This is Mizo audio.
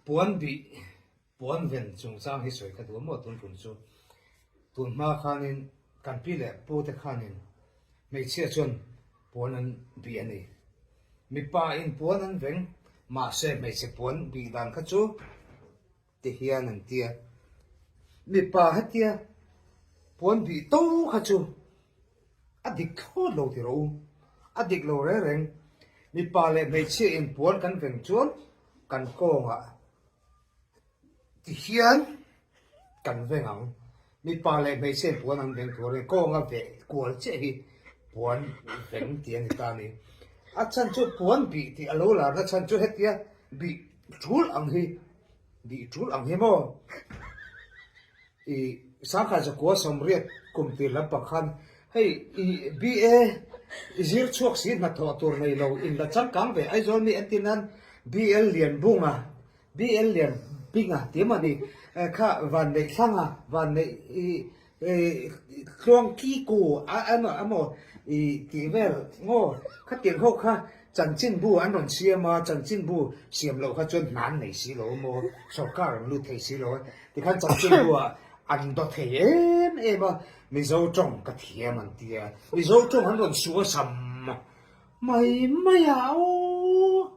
Puan bih, puan ven chungchang hi sawi ka duh maw tun tum chu. Tun hma khanin kan pi leh pu te khanin hmeichhia chuan puan an bih a ni. Mipa in puan an veng, mahse hmeichhe puan bih dan kha chu ti hian an tia. Mipa hetia puan bih to kha chu A dik thlawt lo ti rawh u. A dik lo reng reng. Mipa leh hmeichhia in puan kan veng chuan kan kawngah ti hian kan veng ang. Mipa leh hmeichhia in puan an veng tur a ni. Kawnga veh kual chiah hi puan veng tih a ni ta a ni. A chhan chu puan bih tih a lo larna chhan chu hetia bih tul ang hi bih tul ang hi maw? I Sangha Zakua Sawmriat kum tir lampang khan hei i BA i zir chhuak si hnathawh tur nei lo in la changkang ve Aizawl mi entir nan BL Lianbunga BL Lianbinga tih emaw ni kha Vanneih Thlanga Vanneih i Tluang Kiku a emaw emaw i tih vel ngaw khatiang ho kha chanchinbu an rawn siam a chanchinbu siam loh kha chuan hna an nei si lo emaw sorkar an lut thei si lo a. Tikhan chanchinbu-ah an daw thei em em a, Mizo tawng ka thiam an ti a, Mizo tawng an rawn sual sam mai mai a, aw.